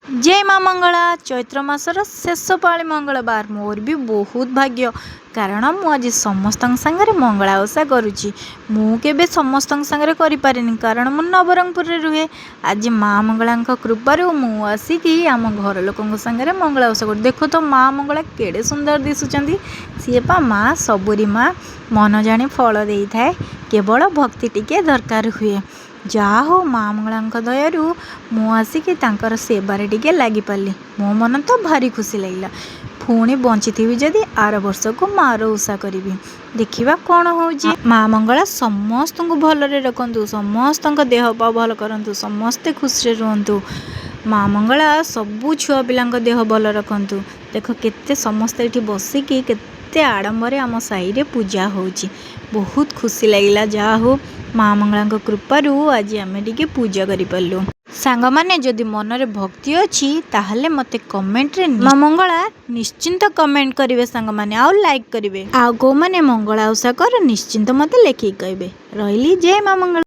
ଜୟ ମା ମଙ୍ଗଳା। ଚୈତ୍ର ମାସର ଶେଷ ପାଳି ମଙ୍ଗଳବାର। ମୋର ବି ବହୁତ ଭାଗ୍ୟ, କାରଣ ମୁଁ ଆଜି ସମସ୍ତଙ୍କ ସାଙ୍ଗରେ ମଙ୍ଗଳା ଓଷା କରୁଛି। ମୁଁ କେବେ ସମସ୍ତଙ୍କ ସାଙ୍ଗରେ କରିପାରେନି, କାରଣ ମୁଁ ନବରଙ୍ଗପୁରରେ ରୁହେ। ଆଜି ମା ମଙ୍ଗଳାଙ୍କ କୃପାରୁ ମୁଁ ଆସିକି ଆମ ଘର ଲୋକଙ୍କ ସାଙ୍ଗରେ ମଙ୍ଗଳା ଓଷା କରୁଛି। ଦେଖ ତ, ମା ମଙ୍ଗଳା କେଡ଼େ ସୁନ୍ଦର ଦିଶୁଛନ୍ତି। ସିଏ ପା ମା, ସବୁରି ମା। ମନ ଜାଣି ଫଳ ଦେଇଥାଏ, କେବଳ ଭକ୍ତି ଟିକେ ଦରକାର ହୁଏ। ଯାହା ହଉ, ମା ମଙ୍ଗଳାଙ୍କ ଦୟାରୁ ମୁଁ ଆସିକି ତାଙ୍କର ସେବାରେ ଟିକେ ଲାଗିପାରିଲି। ମୋ ମନ ତ ଭାରି ଖୁସି ଲାଗିଲା। ପୁଣି ବଞ୍ଚିଥିବି ଯଦି ଆର ବର୍ଷକୁ ମାଆର ଓଷା କରିବି। ଦେଖିବା କ'ଣ ହେଉଛି। ମା ମଙ୍ଗଳା ସମସ୍ତଙ୍କୁ ଭଲରେ ରଖନ୍ତୁ, ସମସ୍ତଙ୍କ ଦେହ ପା ଭଲ କରନ୍ତୁ, ସମସ୍ତେ ଖୁସିରେ ରୁହନ୍ତୁ। ମା ମଙ୍ଗଳା ସବୁ ଛୁଆ ପିଲାଙ୍କ ଦେହ ଭଲ ରଖନ୍ତୁ। ଦେଖ, କେତେ ସମସ୍ତେ ଏଠି ବସିକି କେତେ ଆଡ଼ମ୍ବରେ ଆମ ସାହିରେ ପୂଜା ହେଉଛି। ବହୁତ ଖୁସି ଲାଗିଲା। ଯାହା ହଉ, ମା ମଙ୍ଗଳାଙ୍କ କୃପାରୁ ଆଜି ଆମେ ଟିକେ ପୂଜା କରିପାରିଲୁ। ସାଙ୍ଗମାନେ, ଯଦି ମନରେ ଭକ୍ତି ଅଛି ତାହେଲେ ମୋତେ କମେଣ୍ଟରେ ମା ମଙ୍ଗଳା ନିଶ୍ଚିନ୍ତ କମେଣ୍ଟ କରିବେ ସାଙ୍ଗମାନେ, ଆଉ ଲାଇକ୍ କରିବେ। ଆଉ କେଉଁମାନେ ମଙ୍ଗଳା ଓଷା କର, ନିଶ୍ଚିନ୍ତ ମୋତେ ଲେଖିକି କହିବେ। ରହିଲି, ଜୟ ମା ମଙ୍ଗଳା।